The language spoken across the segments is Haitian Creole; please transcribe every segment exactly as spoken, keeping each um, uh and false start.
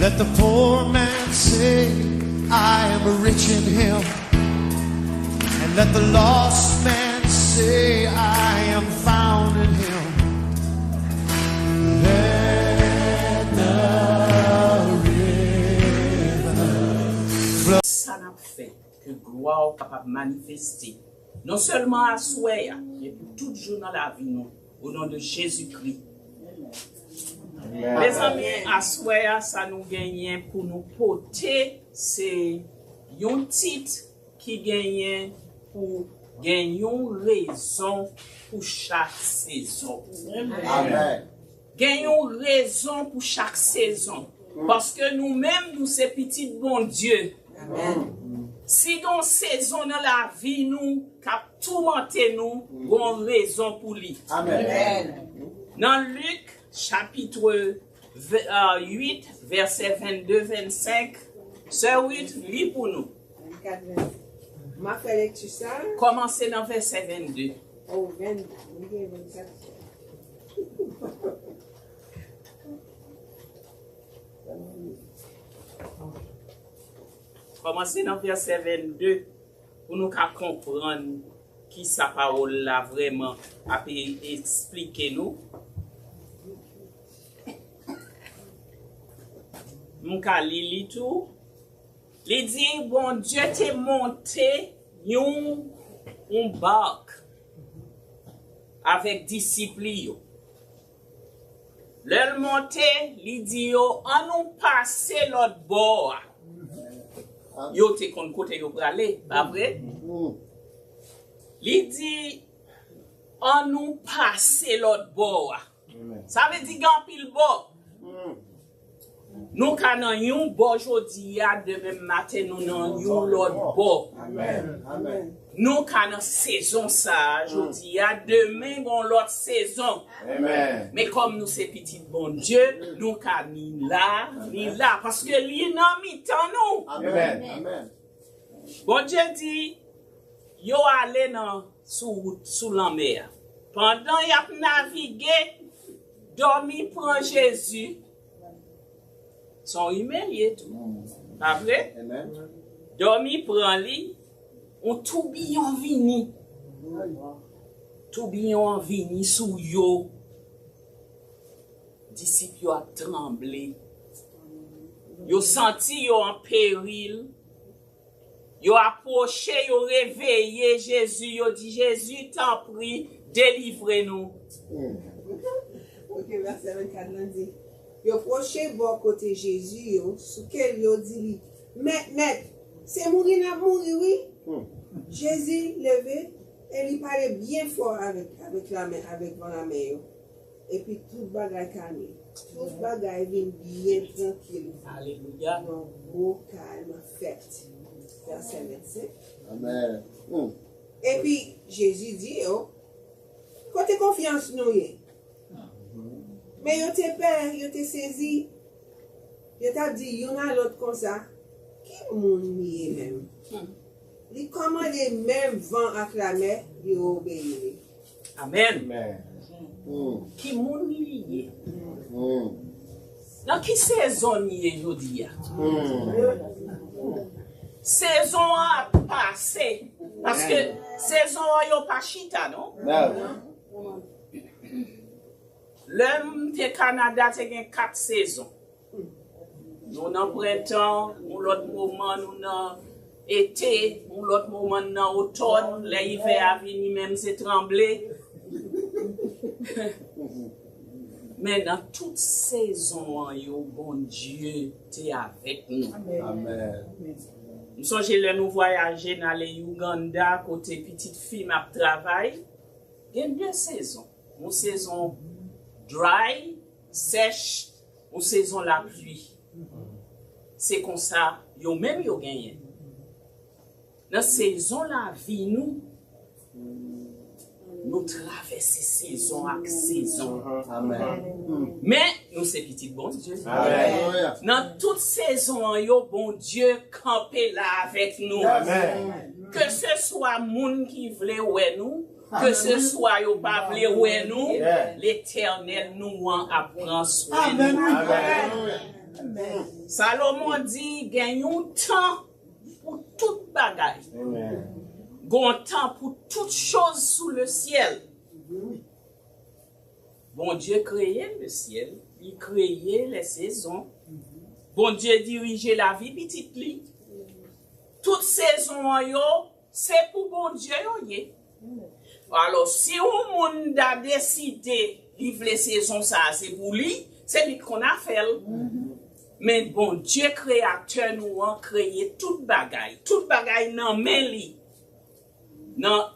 Let the poor man say, "I am rich in him." And let the lost man say, "I am found in him." Let the river flow. Sa n ap fè, ke glwa w kapab manifeste, non sèlman aswè a, men pou tout jou nan lavi nou, o non de Jezikri. Mezanmi, aswè a, sa nou genyen pou nou pote, se yon tit ki genyen pou gen yon rezon pou chak sezon. Amèn. Gen yon rezon pou chak sezon. Paske nou menm, nou se pitit Bondye. Amèn. Si gen yon sezon nan lavi nou k ap toumante nou, gen yon rezon pou li. Amèn. Nan Lik, chapit ve-, euh, uit, vèsè vennde, vennsenk. Sè Ruth, li pou nou. Vennkat, vennsenk. M ap fè lekti sa. Kòmanse nan vèsè vennde. Oh, vennde. M gen vennkat. Kòmanse nan vèsè vennde pou nou ka konprann kisa pawòl la vrèman ap e-, eksplike nou. M ka li li tou. Li di, Bondye te monte yon, yon bak avèk disip li yo. Lè l monte, li di yo, "An nou pase lòt bò a." Yo te konn kote yo prale, pa vre? Li di, "An nou pase lòt bò a." Sa vle di gen anpil bò. Nou ka nan yon bò jodi a, demen maten nou nan yon lòt bò. Nou ka nan sezon sa a jodi a, demen gon lòt sezon. Men kòm nou se pitit Bondye, nou ka ni la, ni la, paske li nan mitan nou. Bondye di, yo ale nan, sou wout, sou lanmè a. Pandan y ap navige, dòmi pran Jezi. Se yon rimè l ye tou. Pa vre? Dòmi pran li, yon toubiyon vini. Toubiyon an vini sou yo. Disip yo ap tranble. Yo santi yo an peril. Yo apwoche, yo reveye Jezi, yo di, "Jezi, tanpri, delivre nou." Ok, vèsè vennkat lan di, yo pwoche bò kote Jezi yo, sou kè l yo di li, "Mèt, mèt, se mouri n ap mouri, wi." Jezi leve e li pale byen fò avèk, avèk lanmè, avèk van lanmè yo. Epi tout bagay kalme. Tout bagay vin byen trankil. Alelouya. Yon gwo kalm fèt. Vèsè vennsenk. Amèn. Epi Jezi di yo, "Kote konfyans nou ye?" Men yo te pè, yo te sezi. Yo t ap di youn a lòt konsa, "Ki moun li ye menm?" Li kòmande menm van ak lamè, yo obeyi li. Amèn. Ki moun li ye? Nan ki sezon n ye jodi a? Sezon an ap pase. Paske sezon an yo pa chita, non? Lè m te Kanada, te gen kat sezon. Nou nan prentan, yon lòt moman nou nan ete, yon lòt moman n nan otòn, lè ivè a vini menm se tranble. Men nan tout sezon an yo, Bondye te avèk nou. Amèn. M sonje lè nou vwayaje n ale Uganda, kote pitit fi m ap travay, gen de sezon. Yon sezon dry, sèch, yon sezon lapli. Se konsa yo menm yo genyen. Nan sezon lavi nou, nou travèse sezon ak sezon. Amèn. Men, nou se pitit Bondye. Amèn. Nan tout sezon an yo, Bondye kanpe la avèk nou. Amèn. Ke se swa moun ki vle wè nou, ke se swa yo pa vle wè nou, Letènèl nou an ap pran swen nou. Amèn. Salomon di gen yon tan pou tout bagay. Gen yon tan pou tout choz sou le syèl. Bondye kreye le syèl, li kreye lè sezon. Bondye dirije lavi pitit li. Tout sezon an yo, se pou Bondye yo ye. Alò, si yon moun ta deside li vle sezon sa a, se pou li, se li k konn afè l. Men Bondye, kreyatè nou an, kreye tout bagay. Tout bagay nan men li. Nan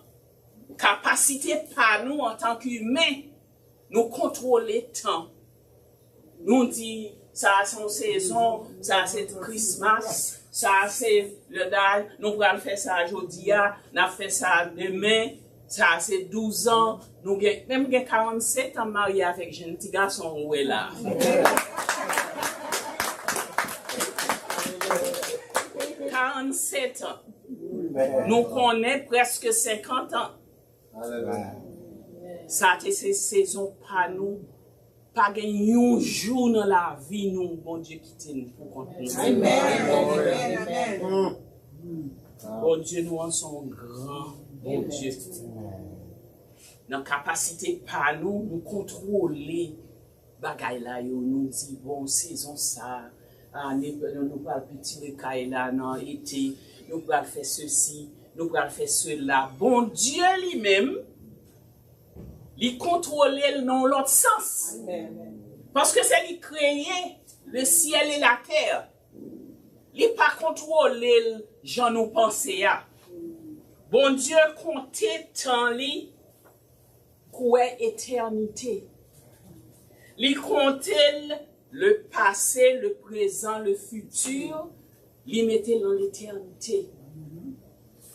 kapasite pa nou antanke imen, nou kontwole tan. Nou di, sa a se yon sezon, sa a se Christmas, sa a se lè da, nou pral fè sa jodi a, n ap fè sa demen, sa a se douz an, nou gen, menm gen karannset an marye avèk jenn ti gason ou wè la. Karannset an. Nou konnen prèske senkant an. Sa te se sezon pa nou. Pa gen yon jou nan lavi nou Bondye kite n pou kont nou. Bondye nou an se yon gran Bondye. Nan kapasite pa nou, nou kontwole bagay la yo, nou di, bon, sezon sa a, nou pral pitire kay la nan ete, nou pral fè sesi, nou pral fè sela. Bondye li menm, li kontwole l nan yon lòt sans. Paske se li kreye le ciel et la terre. Li pa kontwole l jan nou panse a. Bondye konte tan li kouwè etènite. Li konte l, le passé, le présent, le futur, li mete l nan letènite.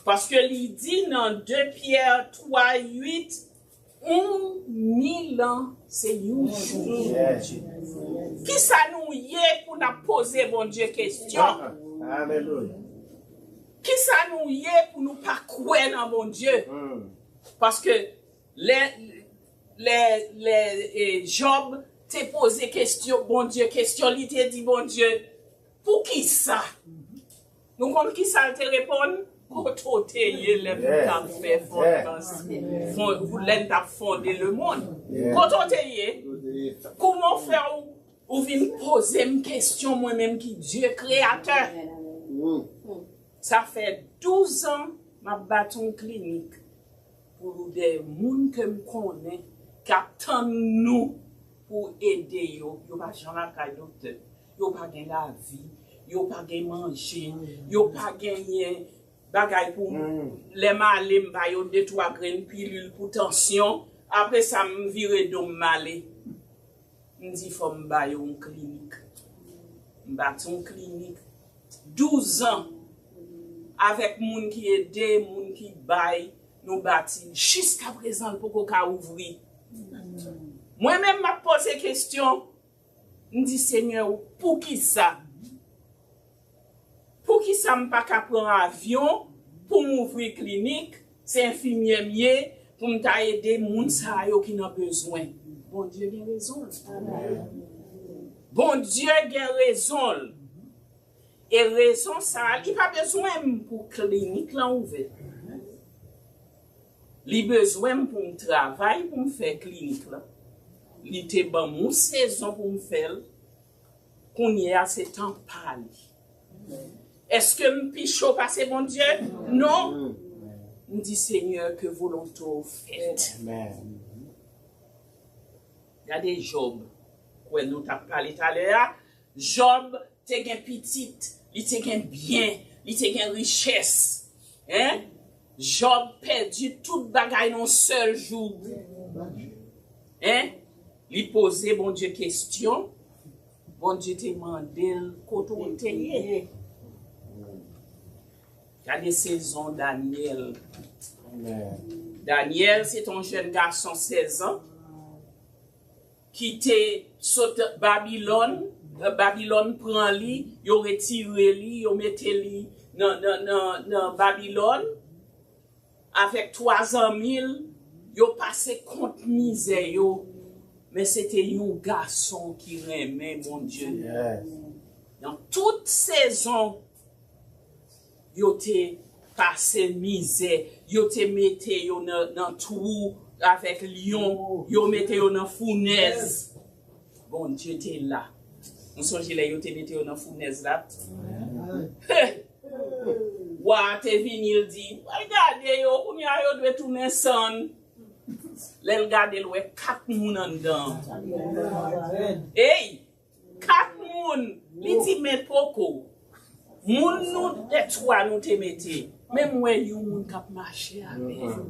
Paske li di nan de Pyè twa uit, yon mil an se yon jou. Kisa nou ye pou n ap poze Bondye kesyon? Kisa nou ye pou nou pa kwè nan Bondye? Paske lè, lè, lè, e, Jòb te poze kesyon, Bondye kesyon, li te di Bondye, poukisa? Nou konn kisa l te reponn? Kote w te ye lè m t ap fè fondasyon, lè m t ap fonde lemonn? Kote w te ye? Kouman w fè w, ou vin poze m kesyon, mwen menm ki Dye kreyatè? Sa fè douz an m ap bati yon klinik pou de moun ke m konnen k ap tann nou pou ede yo. Yo pa janm al kay doktè. Yo pa gen lavi. Yo pa gen manje. Yo pa genyen bagay pou, lè m ale, m ba yo de twa grenn pilil pou tansyon. Apre sa, m vire do m, m ale. M di fò m ba yo yon klinik. M bati yon klinik. Douz an avèk moun ki ede, moun ki bay, nou bati l. Jiskaprezan, l poko ka ouvri. Mwen menm, m ap poze kesyon. M di, Senyè, poukisa? Poukisa m pa ka pran avyon pou m ouvri klinik, se enfimyè m ye, pou m ta ede moun sa yo ki nan bezwen? Bondye gen rezon l. Bondye gen rezon l. E rezon sa a, li pa bezwen m pou klinik lan ouvè. Li bezwen m pou m travay, pou m fè klinik lan. Li te ban m yon sezon pou m fè l. Kounye a, se tan pa li. Èske m pi cho pase Bondye? Non. M di, Senyè, ke volonte w fèt. Gade Jòb, kwè nou t ap pale talè a. Jòb te gen pitit, li te gen byen, li te gen richès. Hein? Jòb pèdi tout bagay nan yon sèl jou. Hein? Li poze Bondye kesyon. Bondye te mande l, kote w te ye? Gade sezon Danyèl. Danyèl, se te yon jèn gason sèz an ki te sot Babilòn. Babilòn pran li, yo retire li, yo mete li nan, nan, nan, nan Babilòn. Avèk twa zanmi l, yo pase kont mizè yo, men se te yon gason ki renmen Bondye. Nan tout sezon, yo te pase mizè, yo te mete yo nan, nan twou avèk lyon, yo mete yo nan founèz. Bondye te la. Nou sonje lè yo te mete yo nan founèz la? Wa a te vini, l di, "Al gade yo, kounye a yo dwe tounen sann." Lè l gade, l wè kat moun anndan. Ey! Kat moun! Li di, "Men poko. Moun nou, e twa nou te mete. Men m wè yon moun k ap mache avè l."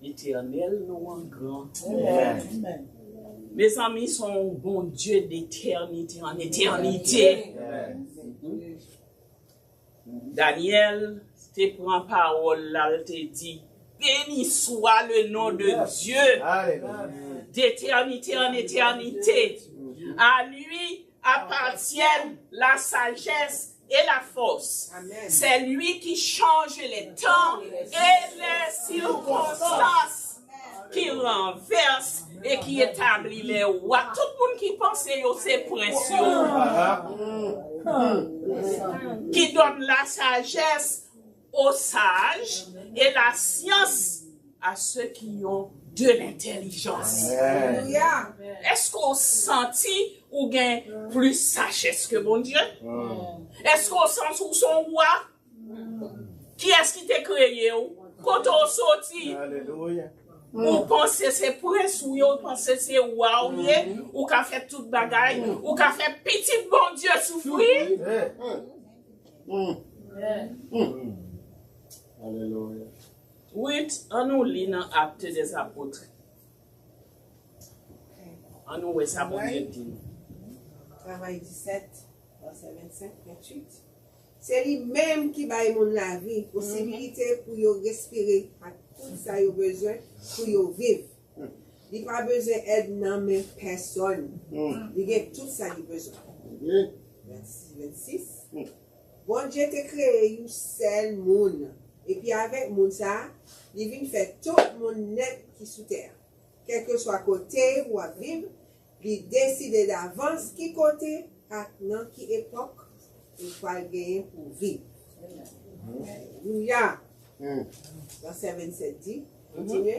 Letènèl nou an gran. Mezanmi, se yon Bondye detènite an etènite. Daniel te pran pawòl la, l te di, "Béni soit le nom de Dieu, d'éternité en éternité. À lui appartiennent la sagesse et la force. C'est lui qui change les temps et les circonstances, qui renverse et qui établit les rois." Tout moun ki panse yo se prens yo. "Qui donne la sagesse aux sages et la science à ceux qui ont de l'intelligence." Èske w santi ou gen plis sajès ke Bondye? Èske w santi w se yon wa? Kiyès ki te kreye w? Kote w soti? Ou panse se prens ou ye, ou panse se wa ou ye, ou ka fè tout bagay, ou ka fè pitit Bondye soufri? Alelouya. Wit, ann nou li nan Actes des Apôtres. Ann nou wè sa Bondye di nou. Travay disèt, vèsè vennsenk, venntuit. Se li menm ki bay moun lavi, posibilite pou yo respire ak tout sa yo bezwen pou yo viv. Li pa bezwen èd nan men pèsòn. Li gen tout sa li bezwen. Vennsis, vennsis. Bondye te kreye yon sèl moun. Epi avèk moun sa a, li vin fè tout moun nèt ki sou tè a. Kèlkeswa kote w ap viv, li deside davans ki kote ak nan ki epòk ou pral genyen pou w viv. Alelouya! Vèsè vennsèt di, kontinye.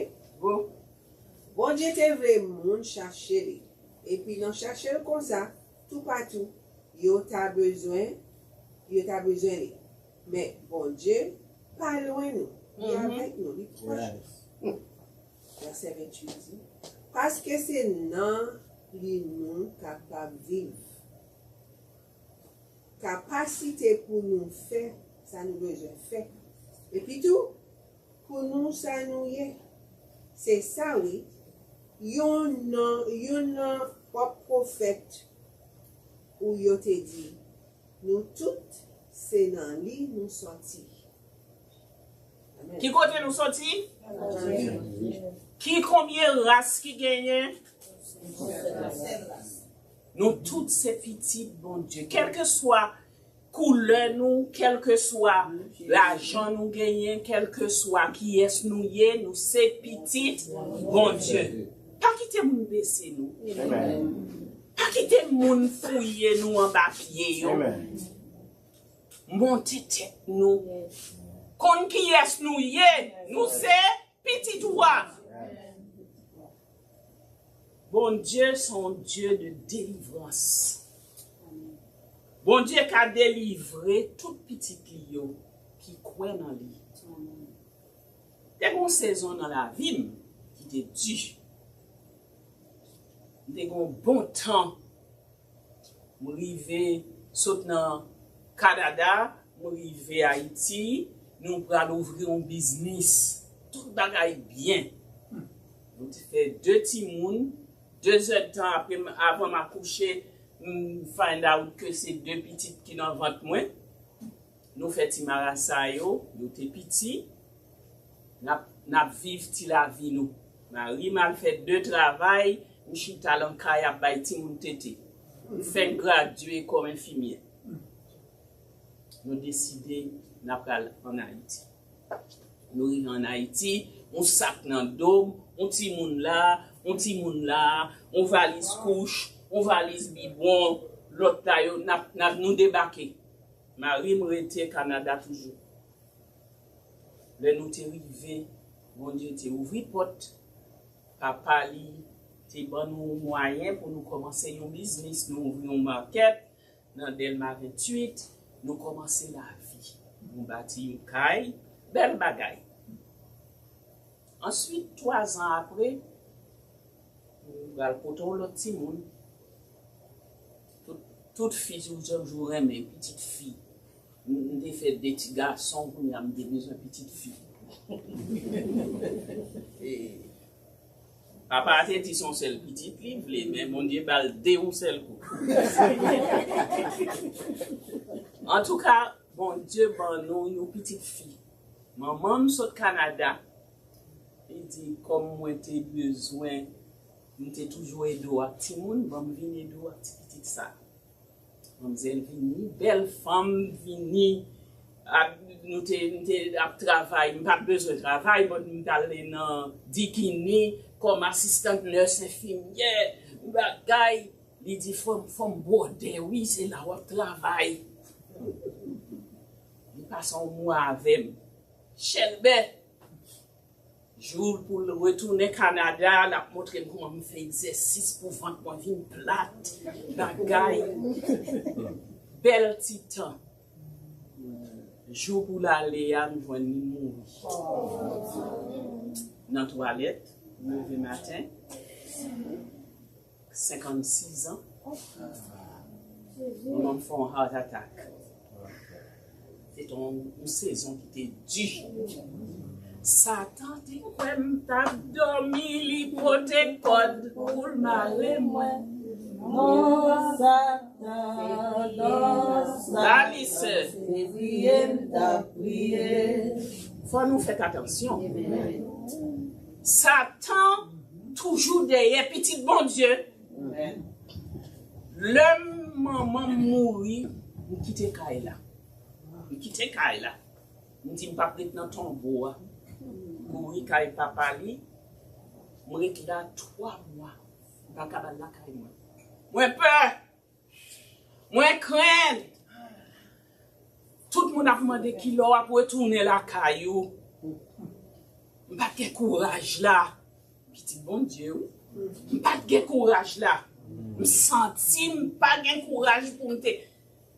Bondye te vle moun chache li. Epi nan chache l konsa, toupatou, yo ta bezwen, yo ta bezwen li. Men Bondye pa lwen nou. Li avèk nou, li pwòch nou. Vèsè ventuit di, paske se nan li nou kapab viv. Kapasite pou nou fè sa nou bezwen fè. Epi tou, pou nou sa nou ye. Se sa wi, yon nan, yon nan pwòp pwofèt ou yo te di, nou tout se nan li nou sòti. Ki kote nou sòti? Ki konbyen ras ki genyen? Nou tout se pitit Bondye. Kèlkeswa koulè nou, kèlkeswa lajan nou genyen, kèlkeswa kiyès nou ye, nou se pitit Bondye. Pa kite moun bese nou. Pa kite moun fouye nou anba pye yo. Monte tèt nou. Konn kiyès nou ye. Nou se pitit wa. Bondye se yon Dye de delivrans. Bondye ka delivre tout pitit li yo ki kwè nan li. Te gen yon sezon nan lavi m ki te di. M te gen yon bon tan. M rive sot nan Kanada, m rive Ayiti, nou pral ouvri yon biznis. Tout bagay byen. Nou te fè de timoun, de zèdtan apre m, avan m akouche, m find out ke se de pitit ki nan vant mwen. Nou fè ti marasa yo, yo te piti. N ap, n ap viv ti lavi nou. Mari m al fè de travay, m chita lan kay ap bay timoun tete. M fèk gradye kòm enfimyè. Nou deside n ap pral ann Ayiti. Nou rive ann Ayiti, yon sak nan do m, yon timoun la, yon timoun la, yon valiz kouch, yon valiz bibwon, Lòt la, yo, n ap, n ap, nou debake. Mari m rete Kanada toujou. Lè nou te rive, Bondye te ouvri pòt. Papa li te ban nou mwayen pou nou kòmanse yon biznis. Nou ouvri yon makèt nan Dèlma venntuit. Nou kòmanse lavi. Nou bati yon kay. Bèl bagay. Answit, twa zan apre, nou pral pote yon lòt timoun. Tout, tout fi toujou renmen pitit fi. M, m te fè de ti gason, kounye a m te bezwen pitit fi. E, papa a te di se yon sèl pitit li vle, men Bondye ba l de yon sèl kou. Antouka, Bondye ban nou yon pitit fi. Manman m sot Kanada. Li di, kòm mwen te bezwen, m te toujou ede w ak timoun, ban m vin ede w ak ti pitit sa. Manmzèl vini, bèl fanm vini. Ap, nou te, m te ap travay, m pa t bezwen travay, but m t ale nan Dikini, kòm asistant nurse enfimyè, bagay. Li di, fò m, fò m bwòdè, wi, se la w ap travay. Li pase yon mwa avè m. Chèlbè, jou pou l retounen Kanada, l ap montre m kòman m fè egzèsis pou vant mwen vin plat. Bagay. Bèl ti tan. Jou pou l ale a, m jwenn li mouri. Nan twalèt, leve maten. Senkannsis an. Manman m fè yon heart attack. Se t yon, yon sezon ki te di. Satan te kwè m t ap dòmi, li pote kòd pou l mare mwen. Non, Satan, non, Satan. Ba li, sè. Se priye m t ap priye. Fò nou fèt atansyon. Satan toujou dèyè pitit Bondye. Lè manman m mouri, m kite kay la. M kite kay la. M di m p ap ret nan tonbo a. Kouri kay papa li. M ret la twa mwa. M pa ka al lakay mwen. Mwen pè. Mwen krenn. Tout moun ap mande kilè w ap retounen lakay ou. M pa t gen kouraj la. Pitit Bondye, wi. M pa t gen kouraj la. M santi m pa gen kouraj pou m te.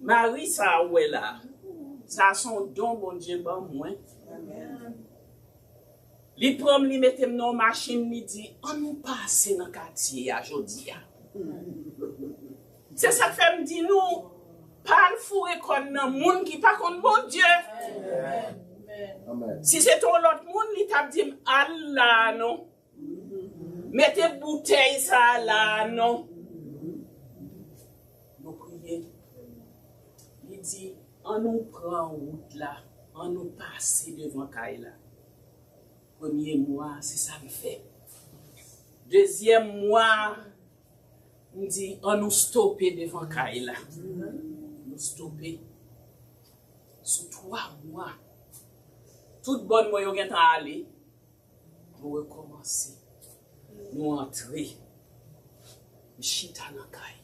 Mari sa a w wè la. Sa a se yon don Bondye ban mwen. Li pran m, li mete m nan yon machin, li di, ann nou pase nan katye a jodi a. Se sa k fè m di nou, pa al foure kò n nan moun ki pa konn Bondye. Si se te yon lòt moun, li t ap di m, al la a non. Mete boutèy sa a la a non. Nou priye. Li di, ann nou pran wout la, ann nou pase devan kay la. Premye mwa, se sa m fè. Dezyèm mwa, m di, ann nou stope devan kay la. Nou stope. Sou twa mwa, tout bòn mwen yo gentan ale. Nou rekòmanse. Nou antre. M chita nan kay.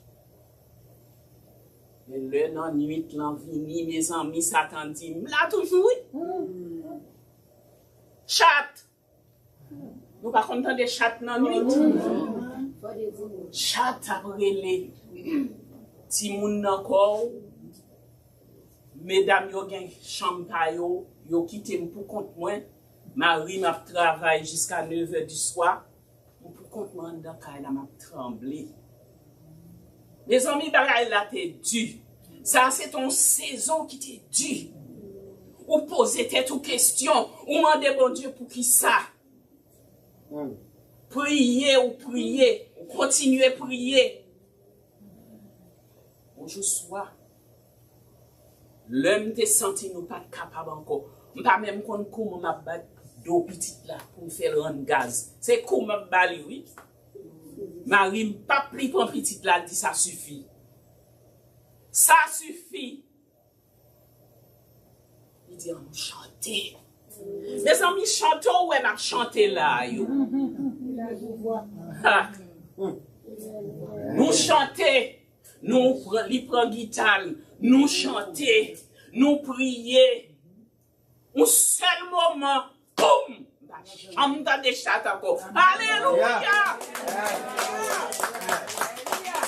Men lè nan nwit lan vini, mezanmi, Satan di, m la toujou, wi. Chat! Nou pa konn tande chat nan nwit? Chat ap rele. Timoun nan kò w. Medam yo gen chanm pa yo. Yo kite m pou kont mwen. Mari m ap travay jiska nevè di swa. M pou kont mwen anndan kay la, m ap tranble. Mezanmi, bagay la te di. Sa a se te yon sezon ki te di. Ou poze tèt ou kesyon, ou mande Bondye poukisa. Priye, ou priye, ou kontinye priye. Yon jou swa, lè m te santi nou pa t kapab ankò, m pa menm konn kouman m ap bat do pitit la pou m fè l rann gaz. Se kou m ap ba li, wi. Mari m p ap pli pran pitit la, l di, sa sifi. Sa sifi. Li di, ann nou chante. Mezanmi, chante w wè n ap chante la a yo. Ha. Nou chante. Nou pran, li pran gita l, nou chante, nou priye. Yon sèl moman, boum! M pa janm tande chat ankò. Alelouya!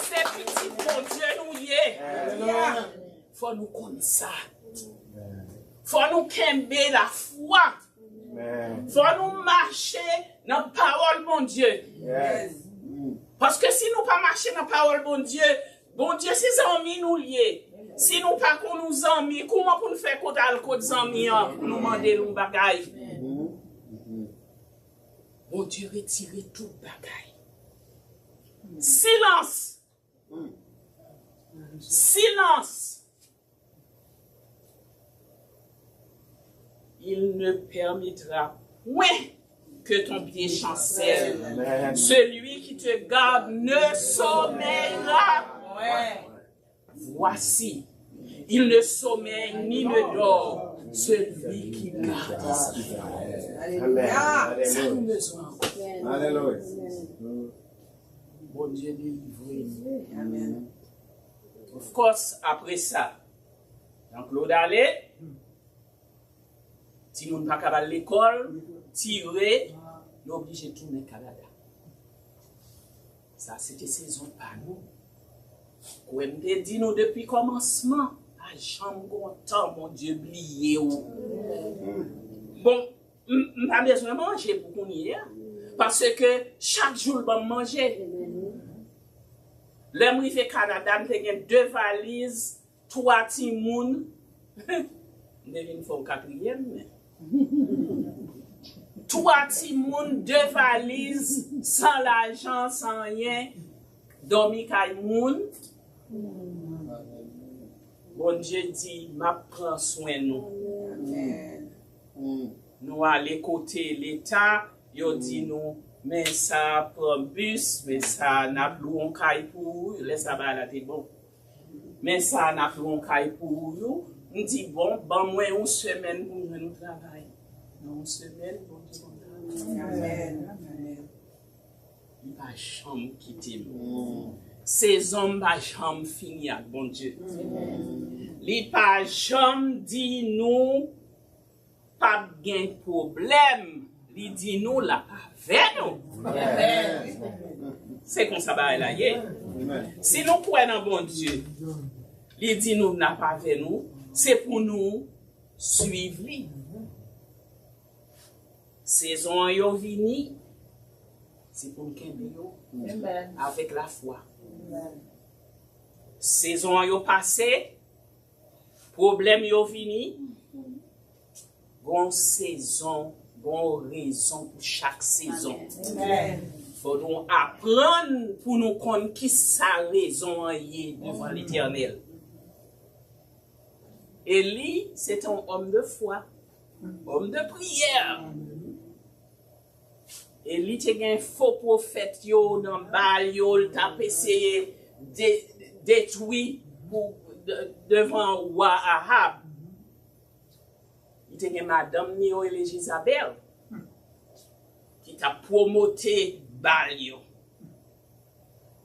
Se pitit Bondye nou ye. Fò nou konn sa. Fò nou kenbe lafwa. Fò nou mache nan pawòl Bondye. Paske si nou pa mache nan pawòl Bondye, Bondye se zanmi nou l ye. Si nou pa konn yon zanmi, kouman pou nou fè kote al kot zanmi an pou nou mande l yon bagay? Bondye retire tout bagay. Silans. Silans. Il ne permettra point que ton pied chancelle. Celui qui te garde ne sommeillera point. Voici, il ne sommeille ni ne dort, celui qui garde Israël. Sa nou bezwen ankò. Bondye delivre nou. Of course, apre sa, Jean-Claude ale, timoun pa ka al lekòl, tire, yo oblije tounen Kanada. Sa se te sezon pa nou. Kwè m te di nou depi kòmansman, pa janm gen yon tan Bondye bliye w. Bon, m m pa bezwen manje pou kounye a. Paske chak jou l ban m manje. Lè m rive Kanada, m te gen de valiz, twa timoun. M te vin fè yon katriyèm, men. Twa timoun, de valiz, san lajan, san anyen. Dòmi kay moun. Bondye di, "M ap pran swen nou." Nou ale kote Leta, yo di nou, "Men sa, pran bis, men sa, n ap lwe yon kay pou ou." Lè sa bagay la te bon. "Men sa, n ap lwe yon kay pou ou." M di, "Bon, ban mwen yon semèn pou m jwenn yon travay." Nan yon semèn, Bondye ban m travay. Li pa janm kite m. Sezon m pa janm fini ak Bondye. Li pa janm di nou p ap gen pwoblèm. Li di nou l ap avè nou. Se konsa bagay la ye. Si nou kwè nan Bondye, li di nou l ap avè nou, se pou nou swiv li. Sezon an yo vini, se pou n kenbe yo avèk lafwa. Sezon an yo pase, pwoblèm yo vini, gon sezon, gon rezon pou chak sezon. Fò nou aprann pou nou konn ki sa rezon an ye devan Letènèl. Eli, se te yon òm de fwa, òm de priyè. Eli te gen fo pwofèt yo nan Baal yo, l t ap eseye de, detwi pou, de, devan wa Ahab. Li te gen madanm ni yo rele Jezabèl, ki t ap pwomote Baal yo.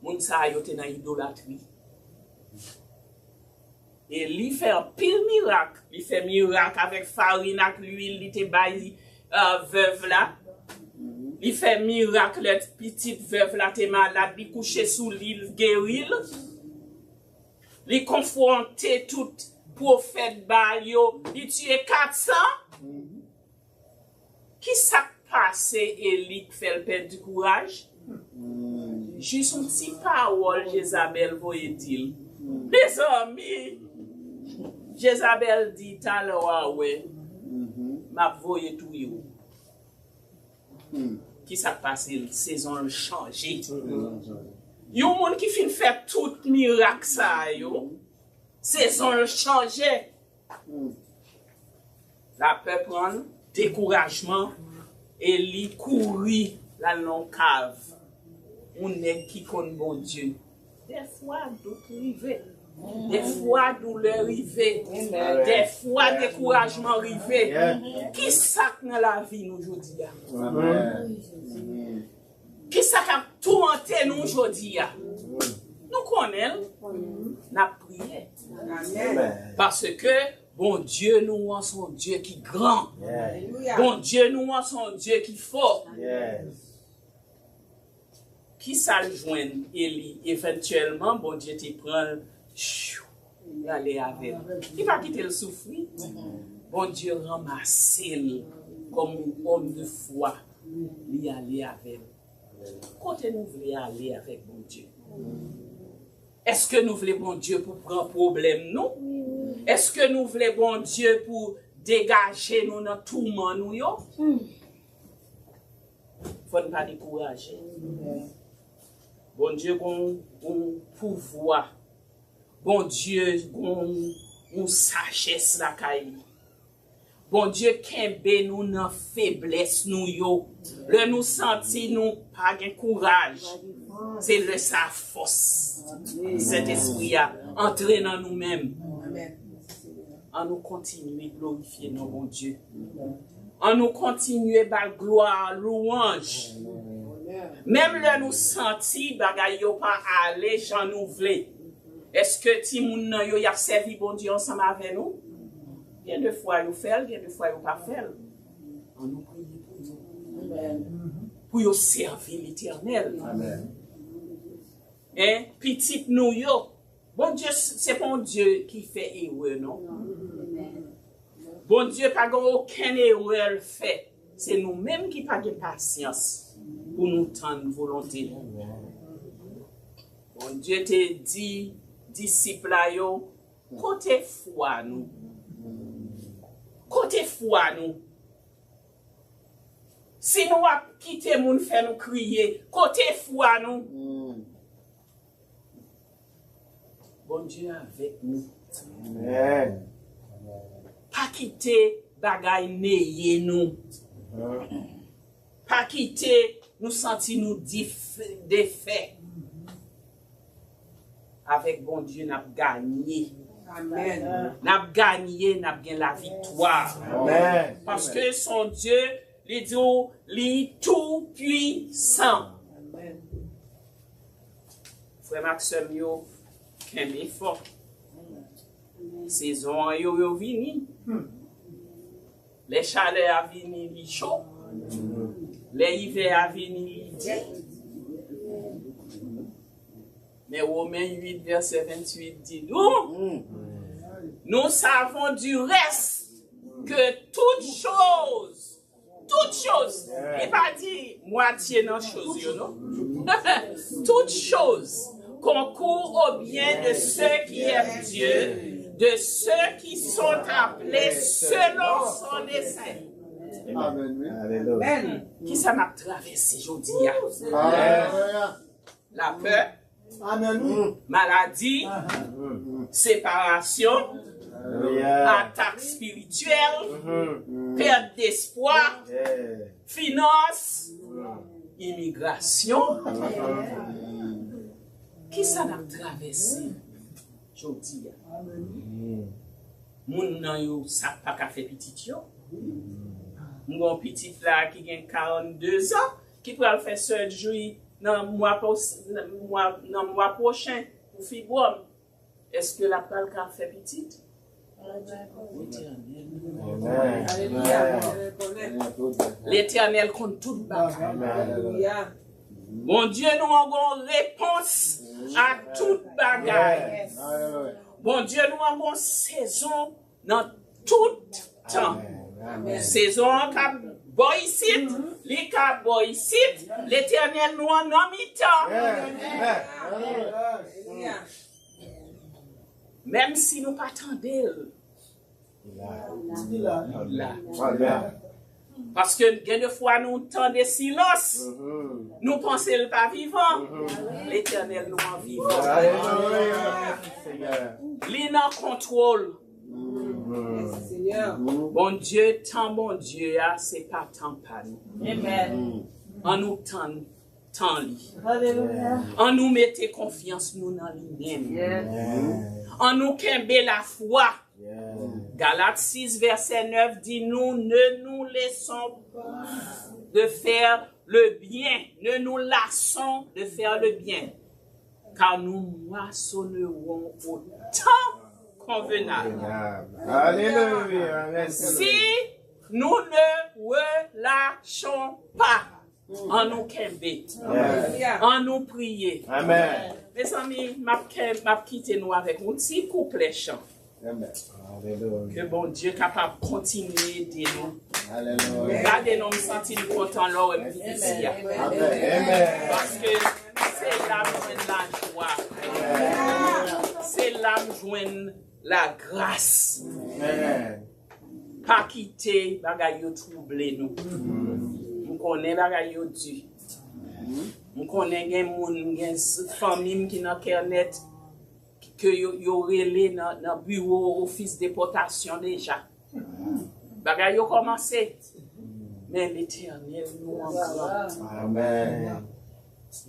Moun sa yo te nan idolatri. E li fè anpil mirak. Li fè mirak avèk farin ak lwil li te bay, euh, vèv la. Li fè mirak lè pitit vèv la te malad, li kouche sou li, l geri l. Li konfwonte tout pwofèt Baal yo, li tiye kat san. Ki sa k pase Eli k fè l pèdi kouraj? Jis yon ti pawòl Jezabèl voye di l. Mezanmi, Jezabèl di, "Talè w a wè, m ap voye touye w." Ki sa k pase l? Sezon l chanje. Yon moun ki fin fè tout mirak sa yo, sezon l chanje. Lapè pran l, dekourajman, e li kouri, l al nan yon kav. Yon nèg ki konn Bondye. Dèfwa dout rive. Dèfwa doulè rive. Dèfwa dekourajman rive. Ki sa k nan lavi nou jodi a? Ki sa k ap toumante nou jodi a? Nou konnen L, n ap priye. Amen. Paske Bondye nou an se yon Dye ki gran. Yes. Bondye nou an se yon Dye ki fò. Yes. Kisa l jwenn Eli? Evantyèlman, Bondye te pran l, chou, li ale avè l. Li pa kite l soufri. Bondye ranmase l kòm yon òm de fwa. Li ale avè l. Kote nou vle ale avèk Bondye? Èske nou vle Bondye pou pran pwoblèm nou? Èske nou vle Bondye pou degaje nou nan touman nou yo? Fò n pa dekouraje. Bondye gon yon pouvwa. Bondye gon yon sajès lakay li. Bondye kenbe nou nan feblès nou yo. Lè nou santi nou pa gen kouraj, se lè sa fòs Sentespri a antre nan nou menm. An nou kontinye glorifye non Bondye. An nou kontinye ba l glwa, lwanj. Menm lè nou santi bagay yo pa ale jan nou vle. Èske timoun nan yo y ap sèvi Bondye ansanm avè nou? Gen de fwa yo fè l, gen de fwa yo pa fè l. An nou priye pou yo. Pou yo sèvi Letènèl. Amen. Hein? Pitit nou yo. Bondye, se pa yon Dye ki fè erè, non. Bondye pa gen okenn erè l fè. Se nou menm ki pa gen pasyans pou nou tann volonte li. Bondye te di disip la yo, kote fwa nou? Kote fwa nou? Si nou ap kite moun fè nou kriye, kote fwa nou? Bondye avèk nou. Amen. Pa kite bagay neye nou. Pa kite nou santi nou dif- defè. Avèk Bondye, n ap ganye. Amen. N ap ganye, n ap gen laviktwa. Amen. Paske se yon Dye, li di w, li tou pwisan. Frè m ak sè m yo, kenbe fò. Sezon an yo, yo vini. Lè chalè a vini, li cho. Lè ivè a vini, li di. Men Women uit vèsè venntuit di nou, nous savons du reste que toute chose, toute chose, li pa di mwatye nan choz yo, non. Toute chose concourt au bien de ceux qui aiment Dieu, de ceux qui sont appelés selon son dessein. Amen, wi. Alelouya. Amen. Kisa n ap travèse jodi a? Alelouya. Lapè, amen, wi. Maladi, separasyon, atak espirityèl, pèt despwa, finans, imigrasyon. Kisa n ap travèse jodi a? Moun nan yo sa pa ka fè pitit yo. M gen yon pitit la ki gen karannde zan, ki pral fè surgery nan mwa pwos- nan mwa, nan mwa pwochen pou fibwòm. Èske l ap pral ka fè pitit? Letènèl konn tout bagay. Letènèl konn tout bagay. Bondye nou an gon repons a tout bagay. Bondye nou an gon sezon nan tout tan. Sezon an ka bò isit, li ka bò isit, Letènèl nou an nan mitan. Menm si nou pa tande l, li la. Paske gen de fwa nou tande silans, nou panse l pa vivan. Letènèl nou an vivan. Li nan kontwòl. Bondye, tan Bondye a, se pa tan pa nou. An nou tann tan li. An nou mete konfyans nou nan li menm. An nou kenbe lafwa. Galat sis vèsè nèf di nou, ne nous laissons pas de faire le bien, ne nous lassons de faire le bien. Car nous moissonnerons au temps convenable. Alelouya. Mèsi. Si nous ne relâchons pas, ann nou kenbe. Yes. Ann nou priye. Amen. Mezanmi, m ap ke- m ap kite nou avèk yon ti kouplè chan. Amen. Alelouya. Ke Bondye kapab kontinye ede nou. Alelouya. Gade non, m santi m kontan lè w wè m vin isi a. Amen. Amen. Paske se la m jwenn lajwa. Se la m jwenn lagras. Amen. Pa kite bagay yo twouble nou. M konnen bagay yo di. M konnen gen moun, gen s- fanmi m ki nan Kènèt, ke yo, yo rele nan, nan biwo ofis depòtasyon deja. Bagay yo kòmanse. Men Letènèl nou an gran. Amen.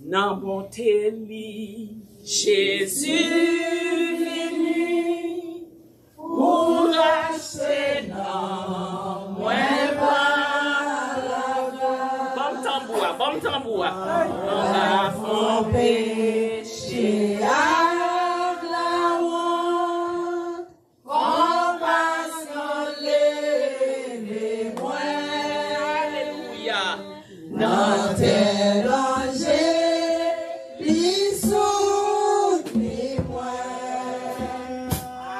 Nan bonte li, Jezi vini pou rachte nanm mwen pa lagras. Ban m tanbou a, ban m tanbou a. Anba fon peche ak lawont, konpasyon leve mwen. Alelouya. Nan tè danje, li soutni mwen.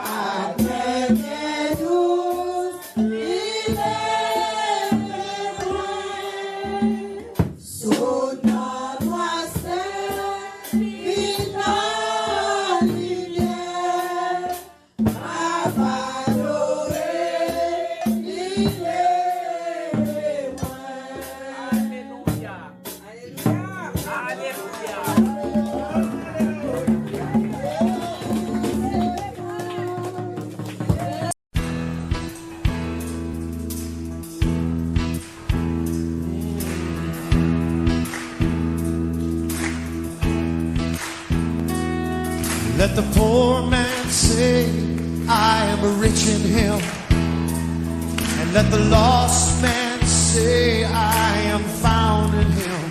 Ak men byen dous, li leve mwen. Sot nan nwasè, vin nan limyè. M ap adore, li leve mwen. Alelouya. Alelouya. Let the poor man say, I am rich in him. And let the lost man say, I am found in him.